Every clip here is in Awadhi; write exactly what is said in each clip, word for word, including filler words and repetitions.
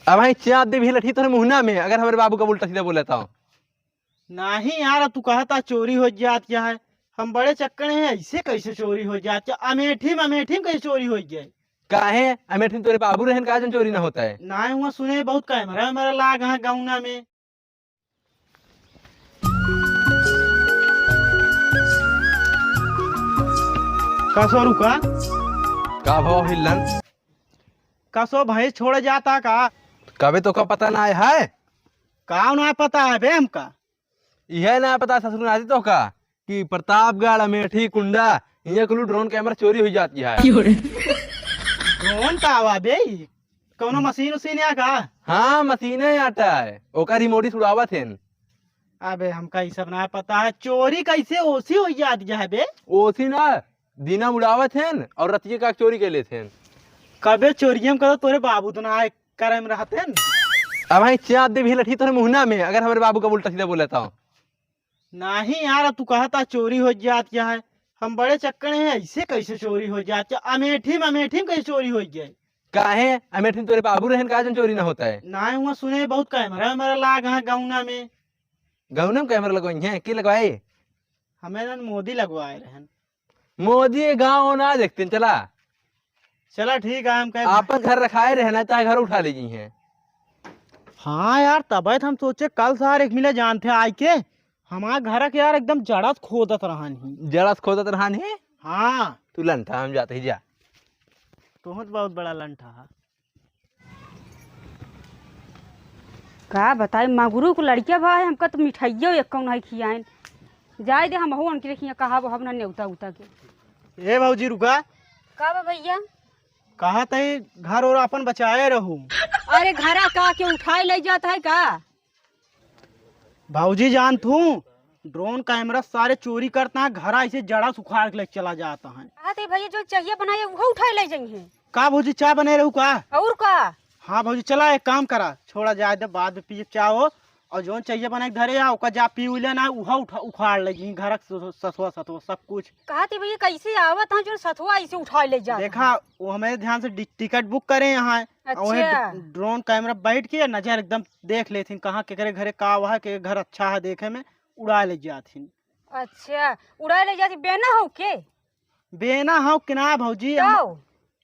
अब भाई चाप देबी लठी तोरे मुहना में, अगर हमरे बाबू का उल्टा सीधा बोले तो। नाही यार, तू कहता चोरी हो जात क्या है, हम बड़े चक्कर में हैं, ऐसे कैसे चोरी हो जात क्या? अमेठी में, अमेठी में कैसे चोरी हो जाए? काहे? अमेठी में तोरे बाबू रहन का जन चोरी ना होता है? नाही, हुआ सुने बहुत कैमरा वैमरा लाग है गौना में। कसो रुका? का भाव हिल्लन? कसो भैंस छोड़े जाता का? कबे तो का पता ना है? का ना पता है बे हमका? इहे ना पता ससुर नाती तो का कि प्रतापगढ़, अमेठी, कुंडा, इहाँ कुल ड्रोन कैमरा चोरी हुई जाती है। ड्रोन का आवा बे? कौनो मशीन उशीन या का? हाँ, मशीने आटा है, ओकर रिमोट से उड़ावत हेन। अबे हमका ई सब ना पता है, चोरी कैसे ओसी हो जात है बे? ओसी ना, दिना उड़ावत हेन और रतिये का चोरी कर लेत हेन। कबे चोरियम करो तोरे बाबू तो ना आए करे में रहते हेन। अब भाई चाप देबी लठी तोरे मुहना में, अगर हमरे बाबू का उल्टा सीधा बोले तो। नाही यार, तू कहता चोरी हो जात क्या है, हम बड़े चक्कर में हैं, ऐसे कैसे चोरी हो जात क्या? अमेठी में, अमेठी में कैसे चोरी हो जाए? काहे? अमेठी में तोरे बाबू रहन का जन चोरी ना होता है? नाही, हुआ सुने बहुत कैमरा वैमरा लाग है गौना में। गौना में कैमरा लगवाई हैं? के लगवाए? हमें ना मोदी लगवाए रहन। मोदी गाँव ना देखते हैं, चला। चला ठीक है, हम कहे आपन घर रखाए रहना, चाहे घर उठा ले गई हैं। हाँ यार, तबे तो हम सोचे कल सार एक मिला जानते आए के, हमारे घर के यार एकदम जड़त खोदत रहन ही। जड़त खोदत रहन ही? हाँ। तू लंठा, हम जाते ही जा। तोहत बहुत बड़ा लंठा है। का बताई, मगरू के लड़किया भा है, हमका तो मिठाइयो एक कौन है खियाइन। जाए दे, हम हो उनके खिया कहा वो हम ना नेवता उता के। ए भौजी रुका। का बा भैया? कहा तई घर और अपन बचाए रहू। अरे घरा का के उठाए ले जात है का? भौजी जान तू, ड्रोन कैमरा सारे चोरी करता है, घरा ऐसे जड़ा सुखाड़ के लेके चला जाता है। कहा थे भैया जो चाहिए बनाए वो उठाए ले जाई हैं। का भौजी चाय बनाए रहू का? और का? हाँ भौजी चला एक काम करा, छोड़ा जाए दे, बाद में पिए चाहो। और जौन चाहिए बनाए के धरे आ, ओका जा पी उले ना, उहा उठा, उखाड़ ले जी, घर के ससुआ सतुआ सब कुछ। कहा थे भैया कैसे आवत हैं जो सतुआ ऐसे उठाए ले जात देखा, हैं? वो हमारे ध्यान से डि-, टिकट बुक करे यहाँ। और वहीं अच्छा। ड-, ड्रोन कैमरा बैठ के नजर एकदम देख लेथिन, कहाँ केकरे घरे का हुआ है, के घर अच्छा है देखे में, उड़ा ले जाथिन। अच्छा, उड़ा ले जाती, बेना हो के? बेना हो कि ना भौजी, हम तो?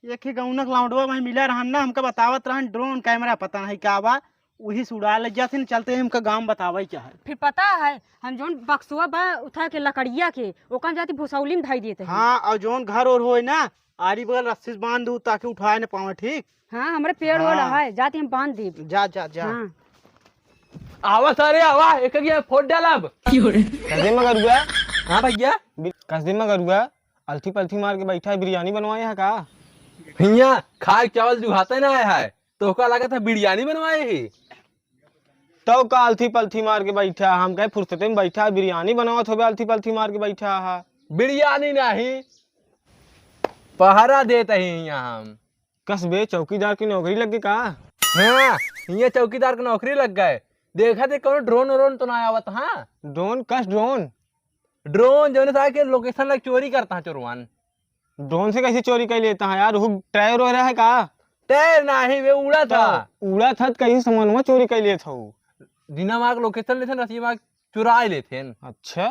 एक ही गौनक लौंडवा वहीं मिला रहन ना, हमका बतावत रहन ड्रोन कैमरा पता नहीं का बा, वही से उड़ा ले जाथिन, चलते ही हमका गाँव बतावे के है। फिर पता है, हम जौन बक्सवा बा उठा के लकड़िया के, ओकन जाती भुसौली में धई देते हैं। हाँ, और जौन घर और होए ना, आरी बगल रस्सी से बांध दू ताकि उठाए न पावे, ठीक? हाँ, हमरे पेड़ ओड़ हाँ। है, जाती हम बांध देब। जा, जा, जा। हाँ। आवा सारे, आवा, एक एक फोड़ डालब। कदे मगरुआ? हाँ भैया। बि-, कदे मगरुआ? अलथी पलथी मार के बैठा है, बिरयानी बनवाए है का? हियाँ खाए चावल जुहाते ना आए है, तो ओका लागत है बिरयानी बनवाए ही। तो का अलथी पलथी मार के बैठा, हम कहे फुर्सते में बैठा है, बिरयानी बनवात होबे, अलथी पलथी मार के बैठा है। बिरयानी नहीं, पहरा देत ही हियाँ हम। कस बे, चौकीदार की नौकरी लग गई का? हाँ, हियाँ चौकीदार की नौकरी लग गए। देखा थे कौनो ड्रोन व्रोन तो ना आवत, हाँ? ड्रोन? कस ड्रोन? ड्रोन जौने सारे के लोकेशन लग चोरी करता है चोरवान। ड्रोन से कैसे चोरी कर लेता है यार? वो टायर हो रहा है का? टायर नाही, वे उड़ा था। तो उड़ा था तो कैसे सामान में चोरी कर लेता हो? दिना मार के लोकेशन लेते ना, सीमा चुराए लेथेन। अच्छा,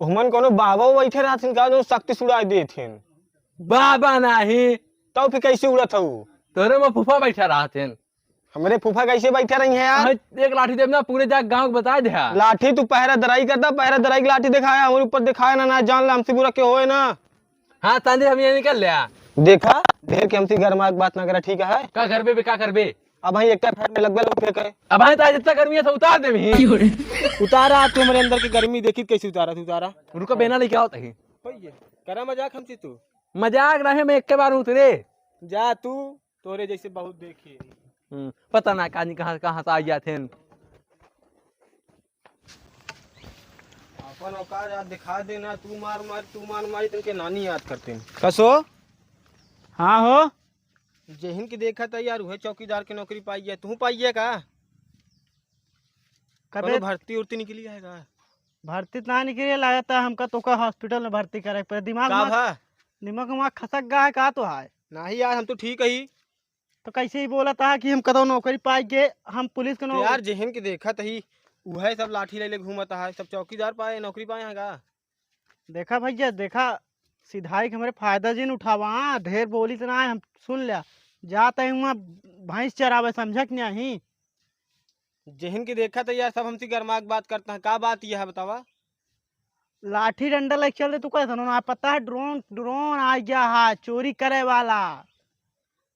ओमन कोनो बाबा बैठे रहथिन का, जो शक्ति से उड़ा देथेन? बाबा नाही। तब फिर कैसे उड़त हऊ? तोरे में फूफा बैठा रहथेन। हमरे फूफा कैसे बैठे रही हैं यार? हाँ, एक लाठी देब ना, पूरे जाके गाँव के बता दे। लाठी तू पहरा दराई करता, पहरा दराई की लाठी दिखाया, हमरे ऊपर दिखाया ना, ना जान ला, हमसे बुरा के होए ना। हाँ, तांदे हम ये निकल लिया। देखा, ढेर के हमसे घर में बात ना करा, ठीक है? का करबे बे, का करबे? अब भाई एक फैट में लगबे लोग फेंके। अब भाई ताज इतना गर्मी है तो उतार दे भी। उतारा तू हमरे अंदर की गर्मी देखी कैसे उतारा तू उतारा। रुको बेना लेके आओ तही। करा मजाक हमसे तू। मजाक नहीं, मैं एक बार उतरे। जा तू, तोरे जैसे बहुत देखी। हम्म, पता ना कानी कहाँ, कहाँ से आ गया थे। अपन औकात याद दिखा देना, तू मार मार, तू मार मारी, तुमके नानी याद करते हैं। कसो? हाँ हो। जेहिन की देखा था यार, वह चौकीदार की नौकरी पाई है, तू पाई है का? कबे? कोनो भर्ती उर्ती निकली है का? भर्ती तो ना निकली है, लागत है हमका तो का हॉस्पिटल में भर्ती करे पर दिमाग का मा-, भा? दिमाग में खसक गया है का तो है? नहीं यार, हम तो ठीक ही। तो कैसे ही बोलत हा कि हम कतौ नौकरी पाइ के हम पुलिस के तो नौ- यार, जेहन के देखत ही, उहे सब लाठी ले ले घूमत है, सब चौकीदार पाए, नौकरी पाए हैं का? देखा भैया, देखा, सिधाई के हमरे फायदा जिन उठावा, हाँ, ढेर बोली तो ना है, हम सुन लिया, जात है हुआ भैंस चरावे, समझा कि नहीं? जेहन के देखत है यार, सब हमसे गरमा के बात करता है, का बात यह है बतावा? लाठी डंडा लेके चल दे, तू कैसे ना पता है, ड्रोन, ड्रोन आ गया है चोरी करे वाला।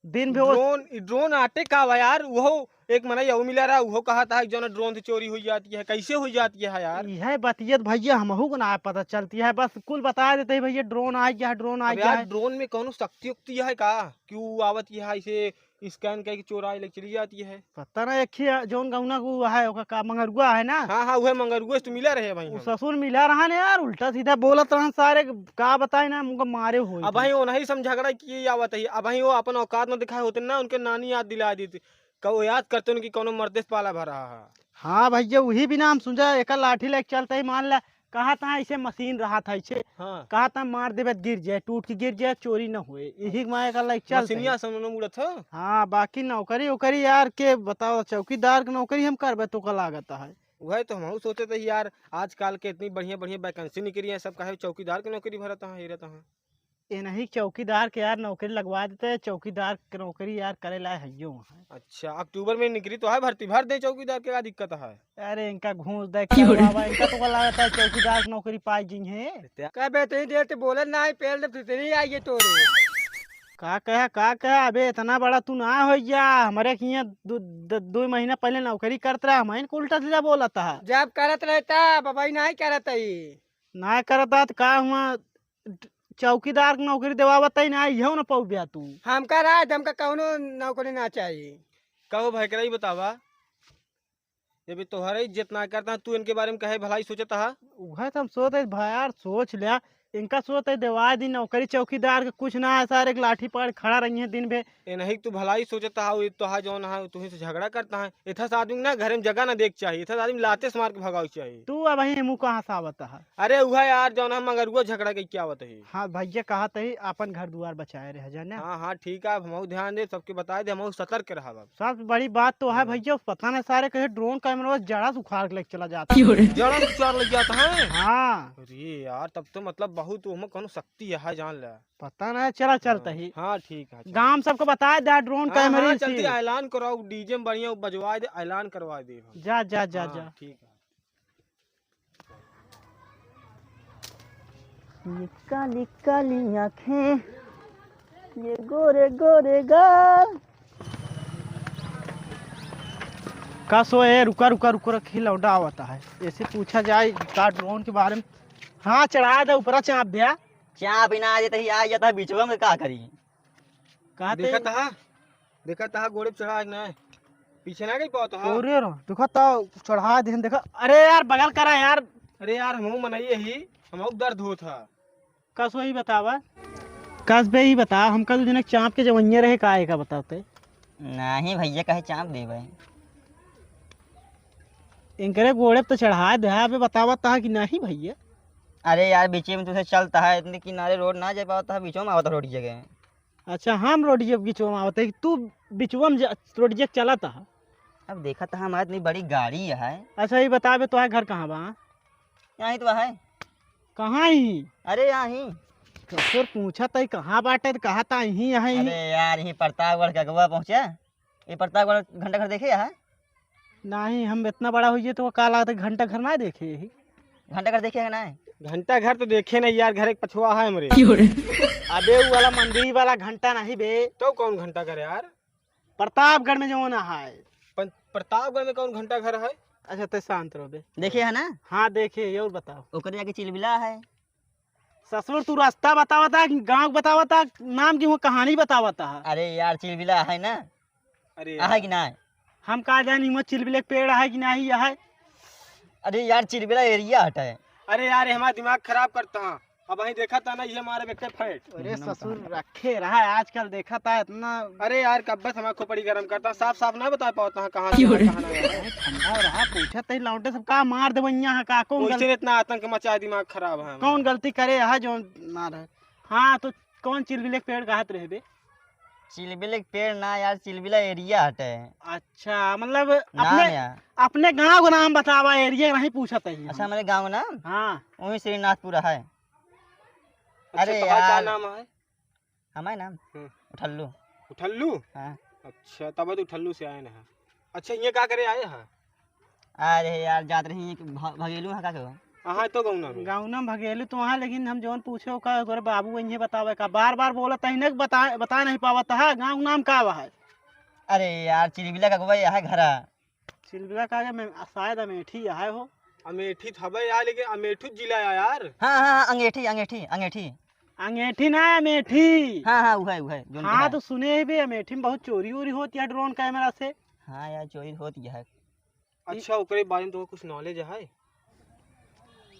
दिन भे वो ड्रोन, ई ड्रोन आटे का बा यार? उहो एक मनई अउ मिला रहा, उहो कहत है कि जौन ड्रोन से चोरी हुई जाती है, कैसे हुई जाती है यार? यह बतियत भैया हमहू को ना पता चलती है, बस कुल बता देते हैं भैया, ड्रोन आ गया है, ड्रोन आ अब गया यार, है। ड्रोन में कौनो शक्ति उक्ति है का कि वो आवत है ऐसे स्कैन करके चोराई ले चली जाती है? पता ना, एक ही जौन गौना को है, ओका का मंगरुआ है ना? हाँ, हाँ, उहे मंगरुआ से तो मिला रहे भाई वो हम। ससुर मिला रहा ना यार, उल्टा सीधा बोलत रहन सारे, का बताई ना, मुझको मारे होई अब थे। भाई वो नहीं सम झगड़ा किए आवत है, अब भाई वो अपन औकात न दिखाए होते ना, उनके नानी याद दिला दी थी। कहो याद करते उनकी कौनो मर्दे से पाला भरा है। हाँ भैया, वही भी ना हम सुन जा, एक लाठी लेके चलते ही मान ला, कहा था ऐसे मशीन रहा था ऐसे, हाँ। कहा था मार देबे त गिर जाए, टूट के गिर जाए, चोरी न होए, यही माया का लाइक चल मशीनिया समझ में उड़त हो। हाँ, बाकी नौकरी ओकरी यार के बताओ, चौकीदार के नौकरी हम करबे तो का लागत है। वही तो हम सोचत है यार, आजकल के इतनी बढ़िया बढ़िया वैकेंसी निकली है, सब कहे चौकीदार के नौकरी भरत है, हेरत है। ए नहीं, चौकीदार के यार नौकरी लगवा देते, चौकीदार के नौकरी यार करे लायक हइयो है। अच्छा, अक्टूबर में निकली तो है भर्ती, भर दे चौकीदार के, का दिक्कत है? अरे इनका घूस दे, क्या बाबा, इनका तो लागत है चौकीदार की नौकरी पाई जी है। का बे, इतनी देर ते बोलत ना है, पहले तो इतनी आई है तोरे। का कहा, का कहा, अबे इतना बड़ा तू ना हो गया, हमारे हियाँ दो, द-, दो महीना पहले नौकरी करत रहा, हम इनको उल्टा सीधा बोलत है। जब करत रहता, बाबा ही नहीं करत है। ना करत है तो का हुआ, चौकीदार के नौकरी देवावत है ना, इहो ना पौबिया तू। हमका राज, हमका कौनो नौकरी ना चाहिए। कहो भाई, करा ही बतावा, ये भी तोहरे इज्जत ना करता, तू इनके बारे में कहे भलाई सोचत हा? उहे तो हम सोचत है भाई यार, सोच लिया, इनका सोचत है देवाई दी नौकरी चौकीदार के, कुछ ना है सारे, एक लाठी पकड़ खड़ा रही है दिन भे। ए नहीं, तू भलाई सोचत हा, ये तो हा जौन हा, तुही से झगड़ा करता है। इथस आदमी ना घरे में जगह ना देख चाहिए, इथस आदमी लाते से मार के भगावे चाहिए। तू अब ही मुँह कहाँ से आवत हा? अरे उहा यार, जौन हा मंगरुआ झगड़ा के क्या आवत है? हाँ भैया, कहा तही अपन घर दुआर बचाए रहे जाने। हाँ, हाँ, ठीक है, अब हमहू ध्यान दे, सबके बताए दे, हमहू सतर्क रहब अब। सबसे बड़ी बात तो है हाँ। भैया, पता नहीं सारे कहे ड्रोन कैमरा जड़ा से उखाड़ के लेके चला जाता है। जड़ा से उखाड़ ले जाता है? हाँ। अरे यार, तब तो मतलब बहुत ओमे कौनो शक्ति है, जान ले। पता नहीं, चला चलता हाँ, ही। हाँ, ठीक है, चल। गांव सबको बता दे, ड्रोन हाँ, कैमरे हाँ, से। चलती ऐलान कराओ, डीजे में बढ़िया बजवा दे, ऐलान करवा दे हम। जा, जा, जा, हाँ, जा। ठीक है। ये काली काली आँखें, ये गोरे गोरे गाल। का सो ए, रुका, रुका, रुका, रुका, खिलौना आवता है। ऐसे पूछा जाए का ड्रोन के बारे में? हाँ, चढ़ा दे, ऊपरा चाप दिया। चाप ही ना आ जाता ही, आ जाता है बीचवा में, का करी? कहा ते देखा तहा, देखा तहा गोड़े पे चढ़ा है कि ना? पीछे ना गई पावत हा? अरे रो, देखा ता चढ़ा देहन, देखा। अरे यार, बगल करा यार। अरे यार, हमहू मनई ही, हमहू दर्द होत हा। कस वही बतावा, कस बे ही बता, हमका दू दिन चाप के जवनिया रहे, का एका बताते? नहीं भैया, कहे चाप देबे। इनकरे गोड़े पे तो चढ़ा दे, अबे बतावा ता कि नहीं भैया? अरे यार, बीचे में तुझे चलता है, इतने किनारे रोड ना जा पावत है, बीचों में आवत है रोड जगह। अच्छा, हम रोडिया के बिचवा में आवत है, तू बिचवा में जा-, रोडिया के चलत है। अब देखत है, हमारे इतनी बड़ी गाड़ी है। अच्छा, ये बतावे, तोहार घर कहाँ बा? यहीं तो है। कहाँ ही? अरे, यहीं। ससुर पूछत है, कहाँ बाटे, तो कहत है, यहीं, यहीं। अरे यार, यहीं प्रतापगढ़ के अगवा पहुँचे। ये प्रतापगढ़ घंटा घर देखे है? नहीं, हम इतना बड़ा होइए तो का लागत है घंटा घर ना देखे ही। घंटा घर देखे है ना? घंटा घर तो देखे नहीं यार, घर एक पछुआ है हमरे। क्यों रे? अबे वो वाला मंदिर वाला घंटा नहीं बे। तो कौन घंटा घर है यार? प्रतापगढ़ में जो ना है। पन-, प्रतापगढ़ में कौन घंटा घर है? अच्छा, ते शांत रहो बे। देखे है ना? हाँ, देखे, ये और बताओ। ओकरे आगे चिलबिला है। ससुर, तू रास्ता बतावता, गाँव बतावता, नाम की वो कहानी बतावता है। अरे यार, चिलबिला है ना? अरे आहे यार। कि ना? हम का जानी, वो चिलबिले के पेड़ आहे कि नहीं आहे? अरे यार, चिलबिला एरिया हटे। अरे यार, ये हमारा दिमाग खराब करता है। अब वहीं देखा था ना, ये हमारे बेटे फैट। अरे ससुर, रखे रहा है, आजकल देखा था इतना। अरे यार, कब बस हमारा खोपड़ी गरम करता, साफ साफ ना बता पाता है कहाँ से क्यों रे? कहाँ ना है। अरे ठंडा रहा, पूछा तही लौंडे सब का मार दे बनिया है का, कौन वैसे गल-, इतना आतंक मचा, दिमाग खराब है हमारा। कौन गलती करे है जो ना रहे? हाँ, तो कौन चिलबिले के पेड़ कहत रहे बे? चिलबिल के पेड़ ना यार, चिलबिला area हटे। अच्छा, मतलब नाम अपने, यार। अपने गाँव का नाम बतावा, area नहीं पूछत ही हम। अच्छा, हमारे गाँव का नाम? हाँ। वही श्रीनाथपुरा है। अच्छा, अरे तोहार का यार। नाम है? हमारे नाम? हम्म। उठल्लू। उठल्लू? हाँ। अच्छा, तब तो उठल्लू से आए ना। अच्छा, ये का करे आए हैं? अरे यार, जात रही एक भ-, भगेलू है का के? हाँ, तो गौना में। गौना में भगेलू तो वहाँ, लेकिन हम जौन पूछे ओका, ओकर बाबू इन्हें बतावे का, बार-बार बोलत है, इन्हें बता, बता नहीं पावत है, गाँव नाम का बा है? अरे यार, चिलबिला का गोवा यह है घरा। चिलबिला का के में, शायद अमेठी यह है हो। अमेठी त हबे यार, लेकिन अमेठी जिला है यार। हाँ, हाँ, हाँ, अंगेठी, अंगेठी, अंगेठी। अंगेठी ना, अमेठी। हाँ, हाँ, उहे, उहे, जौन हाँ, के है। तो सुने ही बे, अमेठी में बहुत चोरी वोरी होती है drone camera से। हाँ यार, चोरी होती है। अच्छा, ओकरे बारे में तो कुछ knowledge है?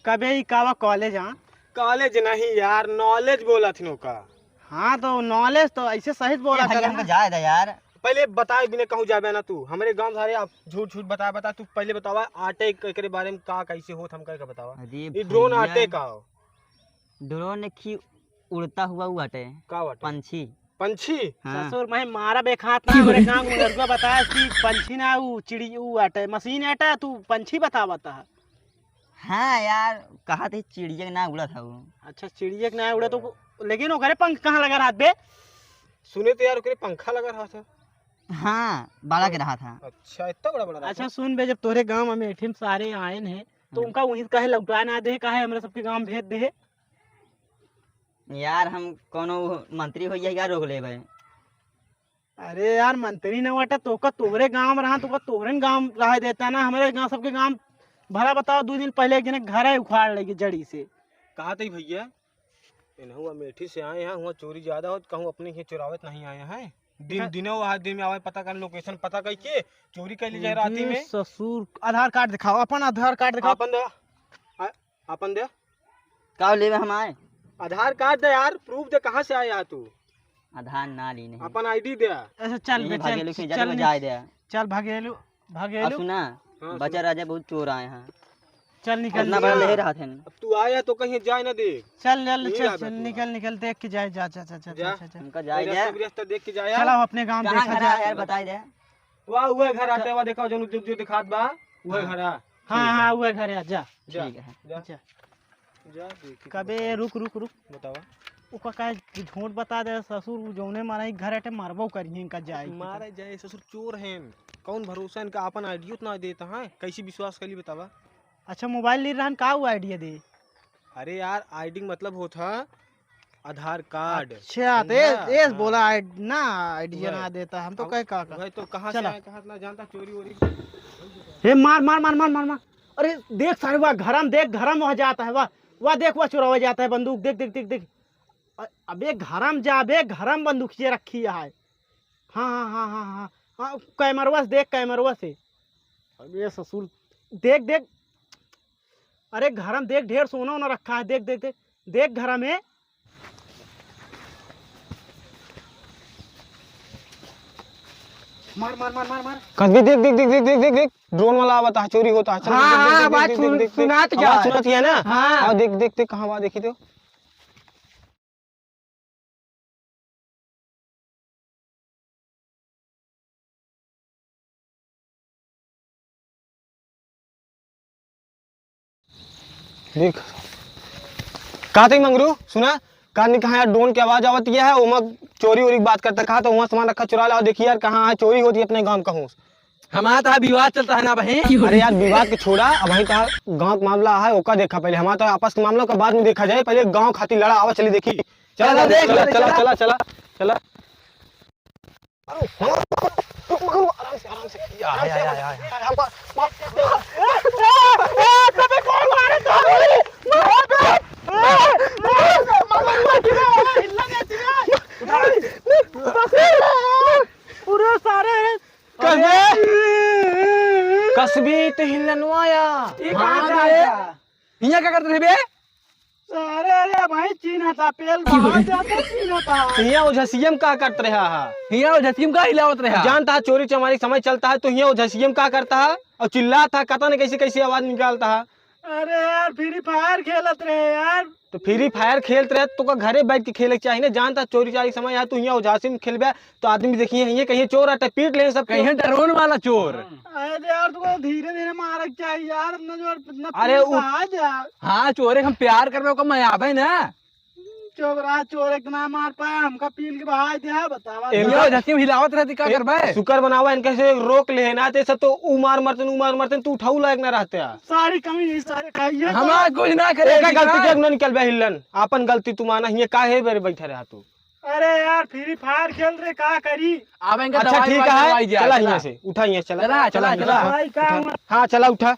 कबे ई कावा college, हाँ? College नहीं यार, knowledge बोला थी का। हाँ, तो knowledge तो ऐसे सही बोला ए भैया, था हमको ना। जाए दे यार। पहले बताए बिना कहूँ जाबे ना तू। हमरे गाँव सारे आप झूठ झूठ बताए बता, तू पहले बतावा आटे क-, एकरे बारे में का कैसे होत हमका का बतावा। अरे ई drone भैया। आटे का हो? Drone एक ही उड़ता हुआ वो आटे। का बाटे? पंछी। पंछी? हाँ। ससुर, मैं मारा बेखात ना, हमरे गाँव में लड़का बताया कि पंछी ना, ऊ चिड़ी, ऊ आटे, machine आटे, तू पंछी बतावत है। हाँ यार, कहा थे चिड़िया के ना उड़त है वो। अच्छा, चिड़िया के ना उड़त तो, लेकिन ओकरे पंख कहाँ लगा रहत बे? सुने तो यार, ओकरे पंखा लगा रहत है। हाँ, बड़ा के रहत है। अच्छा, इतना बड़ा बड़ा रहत है? अच्छा, सुन बे, जब तोरे गाँव में अमेठी में सारे आयन हैं, तो हम्म। उनका वहीं काहे लौटा ना दे, काहे हमरा सबके गाँव भेज दे? यार, हम कोनो मंत्री हो जाए, का रोक लेबे? अरे यार, मंत्री न बाटे, तोका तोहरे गाँव में रहा, तोका तोहरे गाँव रहे देता ना, हमरे गाँव, सबके गाँव भला बताओ, दो दिन पहले एक जने घर है उखाड़ लेके जड़ी से। कहा तई भैया, इनहू अमेठी से आए हैं, हुआ चोरी ज्यादा होत, कहूँ अपने ही चुरावत नहीं आए हैं। दिन, का- दिने वो दिन में आवे, पता कर location, पता कई के चोरी कर ली जाए राती अरे में। ससुर, आधार कार्ड दिखाओ, अपन आधार कार्ड दिखाओ। अपन दे, आ, अपन दे। का लेबे हम आए? आधार कार्ड दे यार, proof दे, कहाँ से आया तू? आधार ना ली नहीं। अपन ID दे। अच्छा, चल यहीं बे, चल, भागेलू के चल जगह नि-, जाए दे। चल भागेलू, भागेलू। और सुना, हाँ, बचा सुना। राजा बहुत चोर आए हैं। चल निकल, उतना बड़ा निकल। ले रहा थे। अब तू आया तो कहीं जाए ना दे। चल, चल, यहीं चल, रहबे चल, तू। निकल, निकल, देख के जाए, जा, जा, जा, जा, जा। जा, जा, जा। उनका जाए रास्ता दे। बिरास्ता देख के जाए। चला, अपने गाँव कहाँ देखा घर जाए। है यार, बताई दे। वाह, वह घर आटे, वाह, देखा, जो, जो, जो दिखात बा, वह हाँ। घर है। हाँ, ठीक है। हाँ, वह घर है, जा। जा, ठीक है। जा। जा। जा, देखी कबे, बतावा। रुक, रुक, रुक। बतावा। ओका काहे झूठ बता दे ससुर, उ जौने मारा ही घर हटे, मारबो करिहे इनका जाए के। मारे जाए ससुर, चोर हैं, कौन भरोसा इनका, आपन ID तो ना देता है, कैसे विश्वास कर ली बतावा? अच्छा, मोबाइल ली रहन, का उ ID दे? अरे यार, ID मतलब होता आधार कार्ड, अच्छा, तो समझा? ये, ये हाँ। बोला ID ना, ID वही। ना देता, हम तो अब कहे का, का? वही तो कहाँ से चला। आया, कहाँ से ना जानता, चोरी वोरी। हे मार, मार, मार। अरे देख सारे, वह घरम देख, घरम वह जाता है, वह, वह देख, वह चुरावा जाता है बंदूक, देख, देख, देख, देख। अ-, अबे घरम जा, अबे घरम बंदूकिया रखी है। हाँ, हाँ, हाँ, हाँ, हाँ, हाँ, कैमरवा से देख, कैमरवा से। अबे ससुर, देख, देख, अरे घरम देख, ढेर सोना वोना रखा है, देख, देख, देख, देख घरम है। मार, मार, मार, मार, मार। कस भी देख, देख, देख, drone वाला आवता है, चोरी होता है। चल, हाँ, देख, देख, हाँ, देख, आवाज देख, देख, सुन-, देख, देख। सुनात आवाज जा। सुनात है ना? हाँ। हाँ, देख, देख, देख, कहाँ बा, देखी तो। देख। कहा तई मंगरू, सुना? कहा नहीं, कहा यार, drone के आवाज आवत है, ओमा चोरी वोरी की बात करता, कहा तो वहाँ सामान रखा, चुरा लाओ, देखी यार, कहाँ है, चोरी होती है अपने गाँव में कहूँ। हमारा तो विवाद चलता है ना बहिन। अरे यार, विवाद के छोड़ा, अब वहीं तो गाँव का मामला है, ओका देखा पहले। हमारा तो आपस के मामला का बाद में देखा जाए, पहले गाँव खातिर लड़ा, आवा चली देखी। चला, चला, देख चला, लो, चला, चला। चला, चला, चला। अरे, रुक, रुक, रुक, आराम से, आराम से। या, या, या, या, या। मार, मार। पूरे सारे कस बे? कस बे तो हिलनवा या। ई कहाँ हाँ से बे। आया? हियाँ का करत रहे बे? अरे, अरे भाई, चीन्हा था, पेल बाहर जाता चीन्हा था। हियाँ ओझसियम का करत रहा है? हियाँ ओझसियम का हिलावत रहा? जानता है, चोरी चमारी समय चलता है, तो हियाँ ओझसियम का करता है? और चिल्लाता है, कता नहीं कैसी कैसी आवाज निकालता है। अरे यार, Free Fire खेलत रहे यार। तो फ्री फायर खेलत रहे तो का घरे बैठ के खेले के चाही ना, जानता चोरी चारी समय यहाँ तू यहाँ उजासी में खेलबे तो आदमी देखिए, ये कहिए चोर आटे पीट ले सब। कहिए ड्रोन वाला चोर। अरे यार, तू को धीरे धीरे मारे के चाही यार, इतना जोर, इतना अरे पीट उ- बहा जा। हाँ चोरे, हम प्यार करबे ओकर मया आवे ना। चोर, चोर इतना मार पाए, हमका पीट के बहा दे, बतावा। इनका धरती में हिलावत रहती, का ए, करबे? शुक्र बनावा, इनके से रोक ले ना, ते सब तो उ मार मरते, उ मार मरते, तू उठाऊ लायक ना रहते। सारी कमी यही सारे खाई है। हमार कुछ ना करे, एका ठीक गलती ना? के ना निकलबे हिल्लन, आपन गलती तू माना, हिये काहे बेरे बैठे रहा तू? अरे यार, फ्री फायर खेल रहे, का करी? आवे इनका अच्छा दवाई ठीक ववाई है, करवाई जाए, चला चला। हियाँ से, उठा हियाँ से, चला। चला, चला, चला, चला। चला। भाई, का उठा। हाँ, चला उठा।